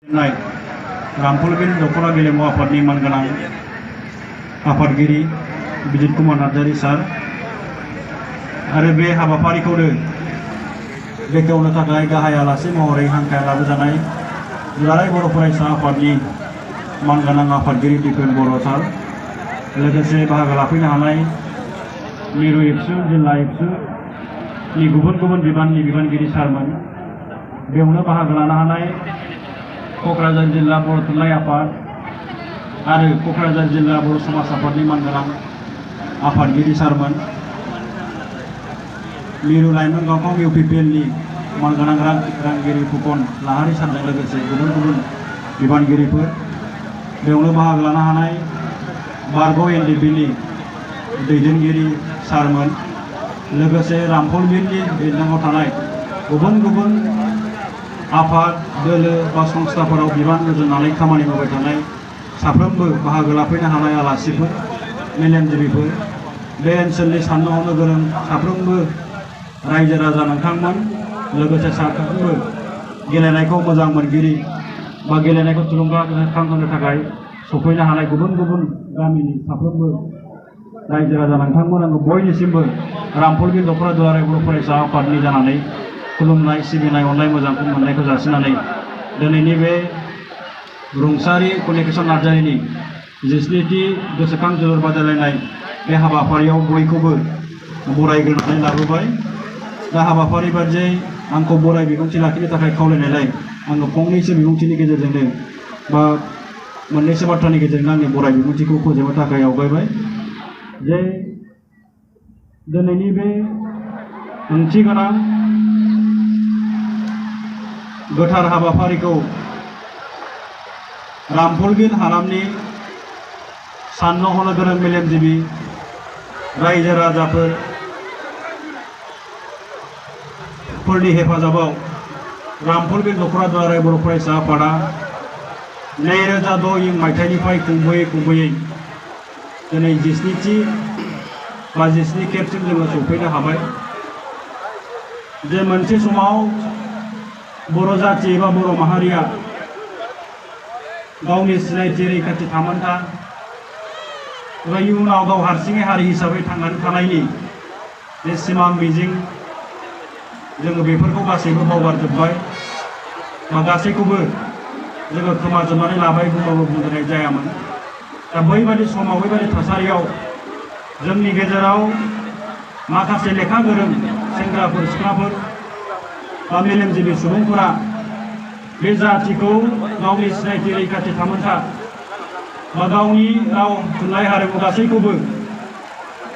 रामफलबिल दख'रा गेलेमु आफादनि मानगोनां आफादगिरि बिजित कुमार नार्जारी सार आरो बे हाबाफारिखौनो बेखेवनो थाखाय गाहाय आलासि महरै हांख्रायना लाबोजानाय दुलाराय बर' फरायसा आफादनि मानगोनां आफादगिरि दिपेन बर' सार लोगोसे बाहागो लाफैनो हानाय मिरु एबसु जिल्ला एबसुनि गुबुन गुबुन बिबाननि बिबानगिरि सारमोन बेयावनो बाहागो लानो हानाय क'क्राझार जिल्ला बर' थुनलाइ आफाद आरो क'क्राझार जिल्ला बर' समाज आफादनि मानगोनां आफादगिरि सारमोन मिरु लाइमोन गावखं इउपिपिएलनि मानगोनां रांगिरि फुकन लाहारी सारजों लोगोसे गुबुन गुबुन बिबानगिरिफोर बेयावनो बाहागो लानो हानाय बारग' एनडिपिनि दैदेनगिरि सारमोन लोगोसे रामफलबिलनि दैदेननायाव थानाय गुबुन गुबुन आफाद दोलो बा संस्थाफोराव बिबान रुजुननानै खामानि मावबाय थानाय साफ्रोमबो बाहागो लाफैनो हानाय आलासिफोर मेलेमजिबिफोर बे ओनसोलनि साननो हनो गोरों साफ्रोमबो रायजो राजा नोंथांमोन लोगोसे साफ्रोमबो गेलेनायखौ मोजां मोनगिरि बा गेलेनायखौ थुलुंगाखांहोनो थाखाय सफैनो हानाय गुबुन गुबुन गामिनि साफ्रोमबो रायजो राजा नोंथांमोन आङो बयनिसिमबो रामफलबिल दख'रा दुलाराय बर' फरायसा आफादनि जानानै खुलुमनाय सिबिनाय अननाय मोजांखौ मोननायखौ जासिनानै दिनैनि बे रुंसारि कनिकेसन नार्जारीनि 17थि गोसोखां जोलुर बादायलायनाय बे हाबाफारियाव बयखौबो बरायग्रोनानै लाबोबाय दा हाबाफारि बादियै आंखौ बराय बिबुंथि लाखिनो थाखाय खावलायनायलाय आङो फंनैसो बिबुंथिनि गेजेरजोंनो बा मोननैसो बाथ्रानि गेजेरजों आंनि बराय बिबुंथिखौ फोजोबनो थाखाय आवगायबाय जे दिनैनि बे ओंथिगोनां गोथार हाबाफारिखौ रामफलबिल हालामनि साननो हनो गोरों मेलेमजिबि रायजो राजाफोरनि हेफाजाबाव रामफलबिल दख'रा दुलाराय बर' फरायसा आफादा 2006 मायथाइनिफ्राय खुंबोयै दिनै 17थि बा 17 खेबसिम जोङो सफैनो हाबाय जे मोनसे समाव बर' जाथि एबा बर' माहारिया गावनि सिनायथि रैखाथि थामोन्था एबा इयुनाव गाव हारसिङै हारि हिसाबै थांनानै थानायनि जे सिमां मिजिं जोङो बेफोरखौ गासैबो बावगारजोब्बाय बा गासैखौबो जोङो खोमाजोबनानै लाबाय बुंबाबो बुंद्रायनाय जायामोन दा बैबादि समाव बैबादि थासारियाव जोंनि गेजेराव माखासे लेखा गोरों सेंग्राफोर सिख्लाफोर बा मेलेमजिबि सुबुंफोरा बे जाथिखौ गावनि सिनायथि रैखाथि थामोन्था बा गावनि राव थुनलाइ हारिमु गासैखौबो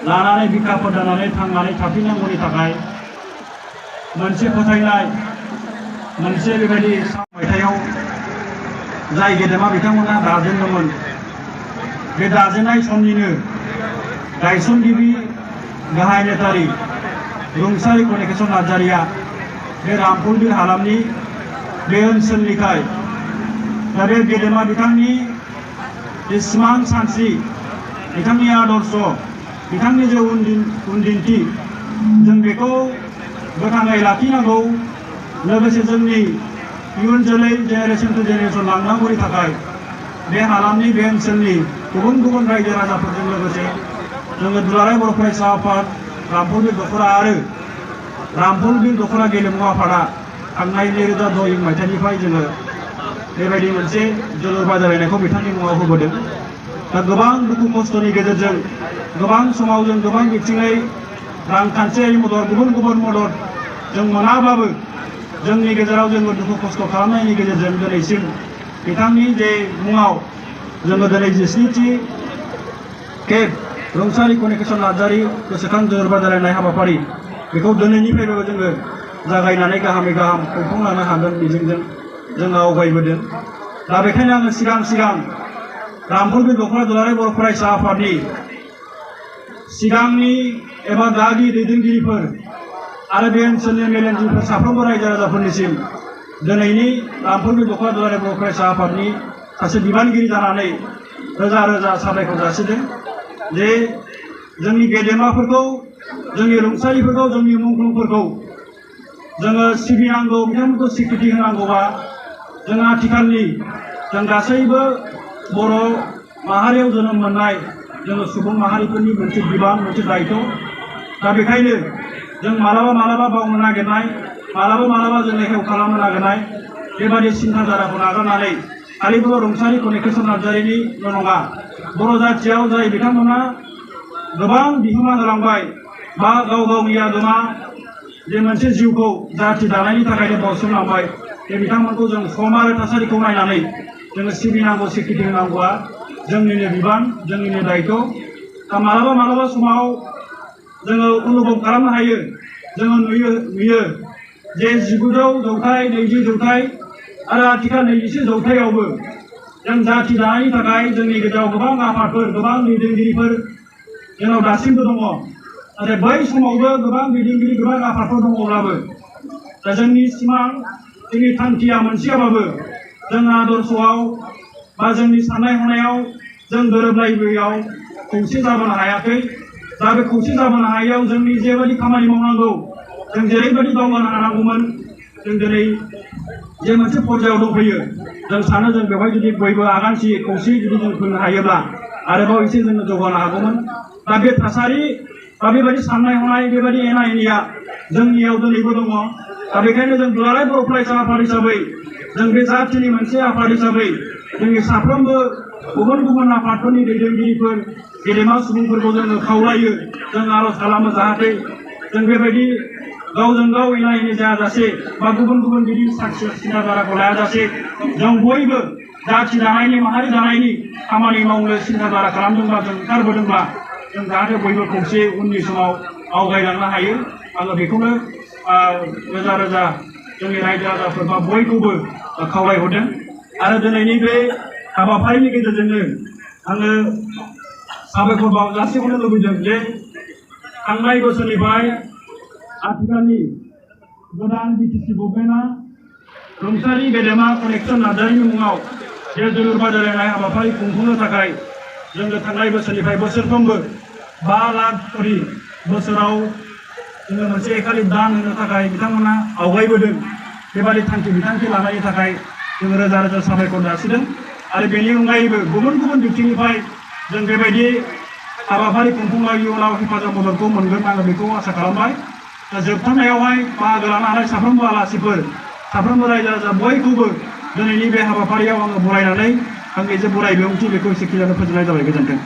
लानानै बिखा फोदानानै थांनानै थाफिननांगौनि थाखाय मोनसे फोथायनाय मोनसे बेबायदि मायथाइयाव जाय गेदेमा बिथांमोना दाजेनदोंमोन बे दाजेननाय समनिनो गायसनगिरि गाहाय नेतारि रुंसारि कनिकेसन नार्जारीया बे रामफलबिल हालामनि बे ओनसोलनिखाय दा बे गेदेमा बिथांनि सिमां सानस्रि बिथांनि आदर्श बिथांनि जे उनदिन्थि जों बेखौ गोथाङै लाखिनांगौ लोगोसे जोंनि इयुन जोलै जेनेरेसन टु जेनेरेसन लांनांगौनि थाखाय बे हालामनि बे ओनसोलनि गुबुन गुबुन रायजो राजाफोरजों लोगोसे जोङो दुलाराय बर' फरायसा आफाद रामफलबिल दख'रा आरो रामफलबिल दख'रा गेलेमु आफादा थांनाय 2006 मायथाइनिफ्राय जोङो बेबायदि मोनसे जोलुर बादायलायनायखौ बिथांनि मुङाव होबोदों दा गोबां दुखु खस्थ'नि गेजेरजों गोबां समाव जों गोबां बिथिङै रांखान्थियारि मदद गुबुन गुबुन मदद जों मोनाब्लाबो जोंनि गेजेराव जोङो दुखु खस्थ' खालामनायनि गेजेरजों दिनैसिम बिथांनि जे मुङाव जोङो दिनै 17थि खेब रुंसारि कनिकेसन नार्जारी गोसोखां जोलुर बादायलायनाय हाबाफारि बेखौ दिनैनिफ्रायबो जोङो जागायनानै गाहामै गाहाम खुंफुंलांनो हागोन मिजिंजों जोङो आवगायबोदों दा बेखायनो आङो सिगां रामफलबिल दख'रा दुलाराय बर' फरायसा आफादनि सिगांनि एबा दानि दैदेनगिरिफोर आरो बे ओनसोलनि मेलेमजिबिफोर साफ्रोमबो रायजो राजाफोरनिसिम दिनैनि रामफलबिल दख'रा दुलाराय बर' फरायसा आफादनि सासे बिबानगिरि जानानै रोजा रोजा साबायखर जासिदों जे जोंनि गेदेमाफोरखौ जोंनि रुंसारिफोरखौ जोंनि मुंख्लंफोरखौ जोङो सिबिनांगौ बिथांमोनखौ स्वीकृति होनांगौबा जों आथिखालनि जों गासैबो बर' माहारियाव जोनोम मोननाय जोङो सुबुं माहारिफोरनि मोनसे बिबान मोनसे दायित्व। दा बेखायनो जों मालाबा बावनो नागिरनाय मालाबा जों हेव खालामनो नागिरनाय बेबादि सिन्थाधाराखौ नागारनानै खालिबोल' रुंसारि कनिकेश्वर नार्जारिनिल' नङा, बर' जाथियाव जाय बिथांमोना गोबां बिहोमा होलांबाय बा गाव गावनि आगोमा जे मोनसे जिउखौ जाथि दानायनि थाखायनो बावसोमलांबाय, बे बिथांमोनखौ जों सम आरो थासारिखौ नायनानै जोङो सिबिनांगौ सिकिति होनांगौआ जोंनिनो बिबान, जोंनिनो दायित्व। दा मालाबा समाव जोङो अनुभब खालामनो हायो, जोङो नुयो जे 19 जौथाइ 20 जौथाइ आरो आथिखाल 21 जौथाइयावबो जों जाथि दानायनि थाखाय जोंनि गेजेराव गोबां आफादफोर गोबां दैदेनगिरिफोर जोंनाव दासिमबो दङ। नाथाय बै समावबो गोबां दैदेनगिरि गोबां आफादफोर दङब्लाबो दा जोंनि सिमां जोंनि थांखिया मोनसेयाबाबो जों आदर्शआव बा जोंनि साननाय हनायाव जों गोरोबलायबोयाव खौसे जाबोनो हायाखै। दा बे खौसे जाबोनो हायैयाव जोंनि जेबायदि खामानि मावनांगौ, जों जेरैबायदि दावगानो हानांगौमोन, जों दिनै जे मोनसे पर्यायाव दंफैयो। जों सानो जों बेवहाय जुदि बयबो आगानसे खौसे जुदि जों फैनो हायोब्ला आरोबाव एसे जोङो जौगानो हागौमोन। दा बे थासारि बा बेबायदि साननाय हनाय बेबायदि एना एनिया जोंनियाव दिनैबो दङ। दा बेखायनो जों दुलाराय बर' फरायसा आफाद हिसाबै जों बे जाथिनि मोनसे आफाद हिसाबै जोंनि साफ्रोमबो गुबुन आफादफोरनि दैदेनगिरिफोर गेदेमा सुबुंफोरखौ जोङो खावलायो, जों आर'ज खालामो जाहाथे जों बेबायदि गावजों गाव एना एनि जायाजासे बा गुबुन बिदि सिन्थाधाराखौ लायाजासे जों बयबो जाथि दानायनि माहारि दानायनि खामानि मावनो सिन्थाधारा खालामदोंब्ला जों ओंखारबोदोंब्ला जों जाहाथे बयबो खौसे उननि समाव आवगायलांनो हायो। आङो बेखौनो रोजा जोंनि रायजो राजाफोर बा बयखौबो खावलायहरदों। आरो दिनैनि बे हाबाफारिनि गेजेरजोंनो आङो साबायखर जासिहरनो लुबैदों जे थांनाय बोसोरनिफ्राय आथिखालनि गोदान बिटिसि गभर्नमेन्टआ रुंसारि गेदेमा कनेकेश्वर नार्जारिनि मुङाव बे जोलुर बादायलायनाय हाबाफारि खुंफुंनो थाखाय जोङो थांनाय बोसोरनिफ्राय बोसोरफ्रोमबो 5 लाख करि बोसोराव जोङो मोनसे एकालिक दान होनो थाखाय बिथांमोना आवगायबोदों। बेबादि बिथांखि लानायनि थाखाय जोङो रोजा साबायखर जासिदों। आरो बेनि अनगायैबो गुबुन बिथिंनिफ्राय जों बेबायदि हाबाफारि खुंफुंनाय इयुनाव हेफाजाब मददखौ मोनगोन आङो बेखौ आसा खालामबाय। दा जोबथारनायावहाय बाहागो लानो हानाय साफ्रोमबो आलासिफोर साफ्रोमबो रायजो राजा बयखौबो दिनैनि बे हाबाफारियाव आङो बरायनानै आंनि जे बराय बिबुंथि बेखौ एसेखिनियावनो फोजोबनाय जाबाय। गोजोन्थों।